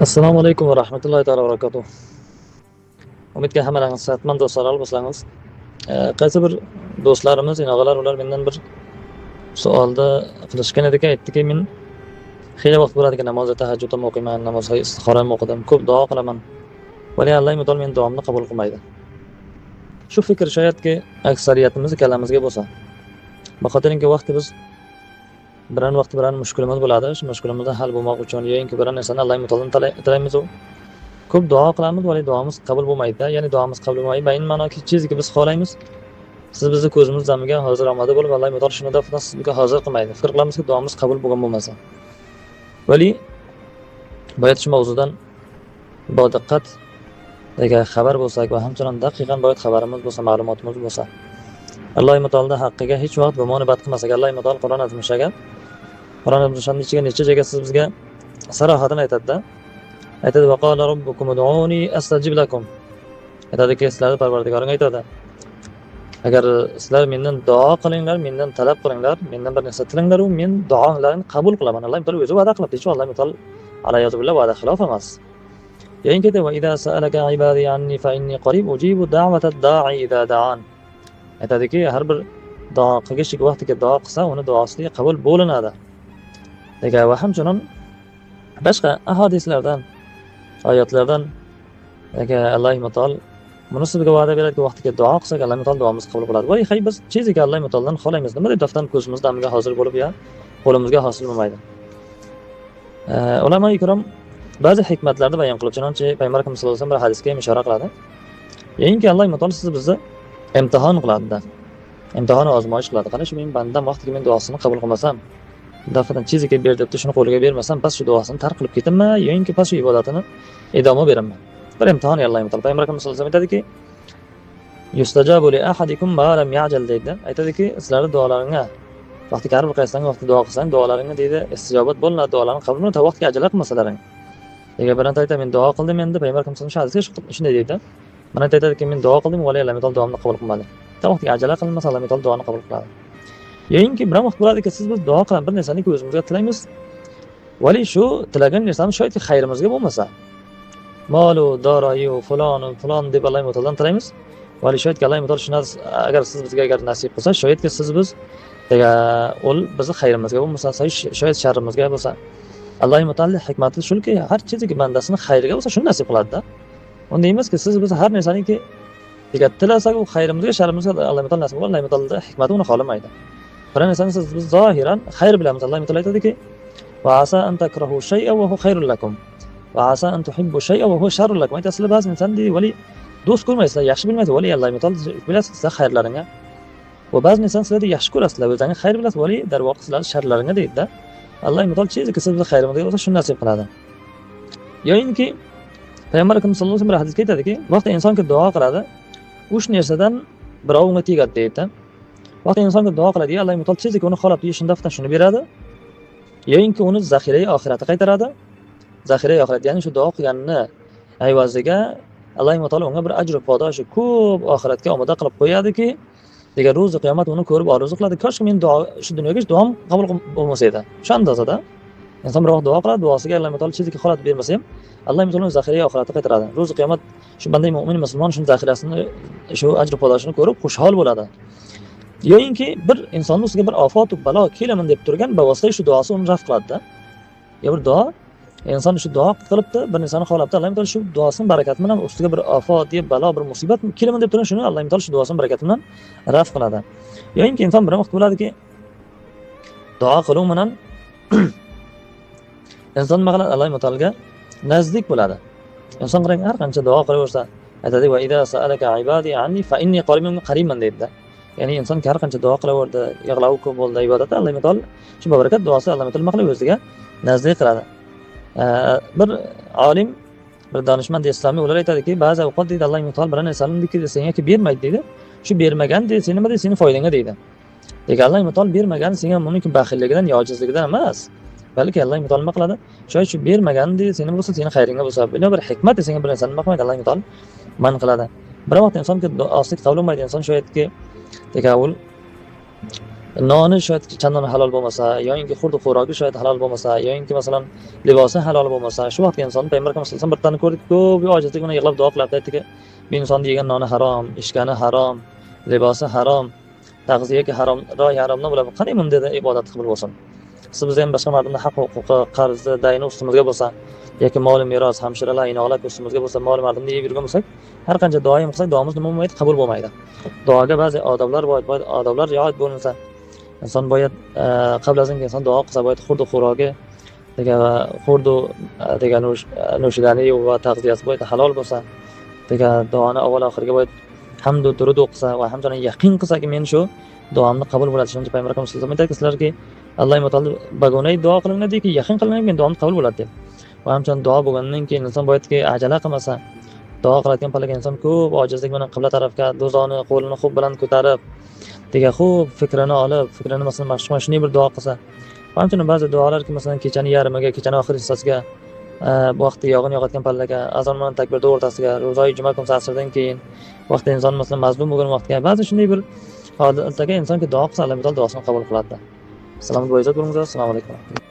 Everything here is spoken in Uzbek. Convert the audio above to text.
Assalomu alaykum va rahmatullohi taolo va barakatuh. Umidga hammalaringiz sihatmand va sog'lom bo'lsangiz. Qaysi bir do'stlarimiz, inog'alar ular mendan bir savolda qilishgan ediki, aytdiki, men xeyli vaqt bo'ladiki namozda tahajjud ham o'qiyman, namozda istixora ham o'qidim, ko'p duo qilaman. Vali Alloh mutaol men duomni qabul qilmaydi. Shu fikr shoyatki aksariyatimiz kallamizga bo'lsa. Baxotirinki vaqti biz biron vaqt biron mushkulimiz bo'ladi. Shu mushkulimizdan hal bo'lmoq uchun yoinki biron narsani Alloh mutaoldan tilaymiz. Ko'p duo qilamiz, vali duomiz qabul bo'lmaydi. Ya'ni duomiz qabul bo'lmaydi. Bayin ma'noki chizki biz xohlaymiz. Siz bizni ko'zimiz zamiga hozir omadi bo'lib Alloh mutaol shuni dafdan sizga hozir qilmaydi. Fikr qilamizki duomiz qabul bo'lgan bo'lmasa. Vali boyat shu mavzudan bo diqqat agar xabar bo'lsak va hamchinon daqiqan boyat xabarimiz bo'lsa, ma'lumotimiz bo'lsa, Alloh mutaolning haqqiga hech vaqt gumoni bad qilmasak, Alloh mutaol Qur'on azmishaga, Qur'on azmishaning ichiga necha joyga siz bizga sarohatan aytadi-da. Aytadi: "Va qala robbukum ud'uni astajib lakum." Aytadiki, sizlarning Parvardigoring aytadi. Agar sizlar mendan duo qilinglar, mendan talab qilinglar, mendan bir narsa tilanglar, u men duolaringni qabul qilaman. Alloh taolo o'zi va'da qilibdi. Hech Alloh taolo alayhi billah va'da xilof emas. Yoinki va idza sa'alaka ibadi anni fa inni qarib ujibu da'watad da'i idza da'an. Aytadiki, har bir duo qilgishlik vaqtiga duo qilsa, uni duosi qabul bo'linadi. Degan va hamchinon boshqa ahadislardan, oyatlardan agar Alloh mutaol buni sizga va'da beradiki, vaqtiga duo qilsak, Alloh mutaol duomizni qabul qiladi. Voy hay, biz chiziki Alloh mutaoldan xohlaymiz. Nima deb daftan ko'zimiz damiga hozir bo'lib ya qo'limizga hosil bo'lmaydi. Ulamo ikrom ba'zi hikmatlarni bayon qilib, chunonchi payg'ambar Akram sallallohu alayhi vasallam bir hadisga ham ishora qiladi. Ya'niki Alloh mutaol siz bizni imtihon qiladi-da. Imtihon ozmoyish qiladi. Qani shu men bandam vaqtiga men duosini qabul qilmasam, dafadan chiziki ber debdi, shuni qo'liga bermasam, pas shu duosini tark qilib ketaman, yoinki pas shu ibodatini idoma beraman. Bir imtihon Alloh mutaol. Payg'ambar Akram sallallohu alayhi vasallam aytadiki, yustajabu li ahadikum ma lam ya'jal deydi. Aytadiki, sizlarning duolaringga vaqti har bir qaysang vaqti duo qilsang, duolaringga deydi, istijobat bo'linadi, duolaring qabul bo'ladi, vaqtga ajala qilmasalaring. Agar bironta aytadi, men duo qildim endi, payg'ambar Akram sallallohu alayhi vasallam hadisga shunday deydi. Mana aytadiki, men duo qildim, vali Alloh taolo duomni qabul qilmadi. Ta vaqtga ajala qilmasa, Alloh taolo duoni qabul qiladi. Yoinki bir vaqt bo'ladiki, siz biz duo qilamiz, bir narsani o'zimizga tilaymiz. Vali shu tilagan narsamiz shoyatki xayrimizga bo'lmasa, molu, doroyu, falon, falon deb Alloh taolodan tilaymiz. Vali shoyatki Alloh taolo shuni agar siz bizga agar nasib qilsa, shoyatki siz biz ul bizni xayrimizga bo'lmasa, shoyat sharrimizga bo'lsa, Alloh taolo hikmati shuki, har chiziki bandasini xayriga bo'lsa, shuni nasib qiladi-da. Unday emaski, siz biz har narsaniki agar tilasak, u xayrimizga, sharrimizga Alloh taolo nasib qiladi, Alloh taolo hikmati uni xohlamaydi. Bir narsani siz biz zohiran xayr bilamiz. Alloh taolo aytadiki, va asa an takrahu shay'an wa huwa khayrun lakum va asa an tuhibbu shay'an wa huwa sharrun lakum. Aytasizlar, ba'zi inson deydi, vali do'st ko'rmaysizlar, yaxshi bilmaysiz, vali Alloh taolo bilasiz sizlar xayrlaringga. Va ba'zi inson sizlarni yaxshi ko'rasizlar, o'zingiz xayr bilasiz, vali darvoqe sizlarning sharlaringga deydi-da. Alloh taolo chiziki siz bizni xayrimizga bo'lsa, shuni nasib qiladi. Yoinki Payg'ambar Akram sallallohu alayhi vasallam bir hadisga aytadiki, vaqti insonki duo qiladi, uch narsadan birov unga tegadi deydi. Vaqti insonki duo qiladi, Alloh taolo chiziki uni xohlab shunda shuni beradi. Yoinki uni zaxirai oxiratga qaytaradi. Zaxirai oxirat, ya'ni shu duo qilganini ayvaziga Alloh taolo unga bir ajr podoshi ko'p oxiratga omoda qilib qo'yadiki, degan ro'zi qiyomat uni ko'rib orzu qiladi. Koshki men duo shu dunyoga duom qabul bo'lmasa edi. Shu andozada inson bir vaqt duo qiladi, duosiga Alloh taolo chiziki holat bermasa ham Alloh taolo zaxirai oxiratga qaytaradi. Ro'zi qiyomat shu banda mo'min musulmon shuni zaxirasini, shu ajr podoshini ko'rib xushhol bo'ladi. Yoinki bir insonni ustiga bir ofat va balo kelaman deb turgan bevosita shu duosi uni raf qiladi-da. Ya bir duo inson shu duo qilibdi, bir narsani xohlabdi, Alloh taolo shu duosining barakati bilan ustiga bir ofat, ya balo, bir musibat kelaman deb turgan shuni Alloh taolo shu duosining barakati bilan raf qiladi. Yoinki inson bir vaqt bo'ladiki, duo qiluv bilan inson nima qiladi? Alloh taologa nazdik bo'ladi. Inson qarang, har qancha duo qilaversa, aytadi: "Va idza sa'alaka ibadi anni fa inni qaribun qaribman" deydi. Ya'ni inson har qancha duo qilaverdi, yig'lavi ko'p bo'ldi ibodatda, Alloh taolo shu barakat duosi Alloh taolo nima qiladi? O'ziga nazdik qiladi. Bir olim, bir donishmand islomiy ular aytadiki, ba'zi ovqat deydi, Alloh taolo bir narsani senga bermaydi deydi. Shu bermagan deydi, sen nima deydi, seni foydangga deydi. Lekin Alloh taolo bermagan senga mumkin baxilligidan yo ojizligidan emas. Balki Alloh taolo nima qiladi? Shoyat shu bermagan deydi, seni bo'lsa, seni xayringga bo'lsa, bino bir hikmat senga bir narsani nima qilmaydi, Alloh taolo man qiladi. Bir vaqt insonga duosi qabul bo'lmaydi, inson shoyatki tekavul Noni shoyat chandon halol bo'lmasa, yoinki xurdi xo'roki shoyat halol bo'lmasa, yoinki masalan libosi halol bo'lmasa, shu vaqtga inson payg'ambar alayhi vasallam bir tani ko'rdik, ko'p ojizlik bilan yig'lab duo qilyapti, aytdiki, bu insonni yegan noni harom, ichgani harom, libosi harom, tag'ziyaki harom, roy haromdan bo'ladi. Qanday bunday ibodat qabul bo'lsin? Siz bizga ham boshqa mardimda haq huquqi, qarzi, dayni ustimizga bo'lsa, yoki mol meros, hamshiralar, inoqlar ustimizga bo'lsa, mol mardimni yeb yurgan bo'lsak, har qancha duo ham qilsak, duomiz nima bo'lmaydi? Qabul bo'lmaydi. Duoga ba'zi odoblar bor, odoblar rioyat bo'linsa, inson boyat qabl az inson duo qilsa, boyat xurdu xo'roki degan va xurdu degan no'shidani va tag'ziyasi boyat halol bo'lsa, degan duoni avval oxiriga boyat hamdu durud o'qisa va hamchinin yaqin qilsaki, men shu duomni qabul bo'ladi. Shuning uchun payg'ambar alayhi vasallam aytadiki, sizlarga Alloh taolo bagonay duo qilinadiki, yaqin qilinadi, men duom qabul bo'ladi deb. Va hamchinin duo bo'lgandan keyin inson boyatki ajala qilmasa, duo qilayotgan pallaka inson ko'p ojizlik bilan qibla tarafga do'zoni qo'lini xo'p bilan ko'tarib, degan xo'p fikrini olib, fikrini masalan mashhur shunday bir duo qilsa. Va hamchinin ba'zi duolarki, masalan kechani yarmiga, kechani oxir hissasiga, bu vaqtda yog'in yog'ayotgan pallaka, azon bilan takbirda o'rtasiga, ro'zai juma kun asrdan keyin vaqtda inson masalan mazlum bo'lgan vaqtga ba'zi shunday bir holatlarga insonki duo qilsa, Alloh taolo duosini qabul qiladi. Salomat va izzat bo'linglar. Assalomu alaykum.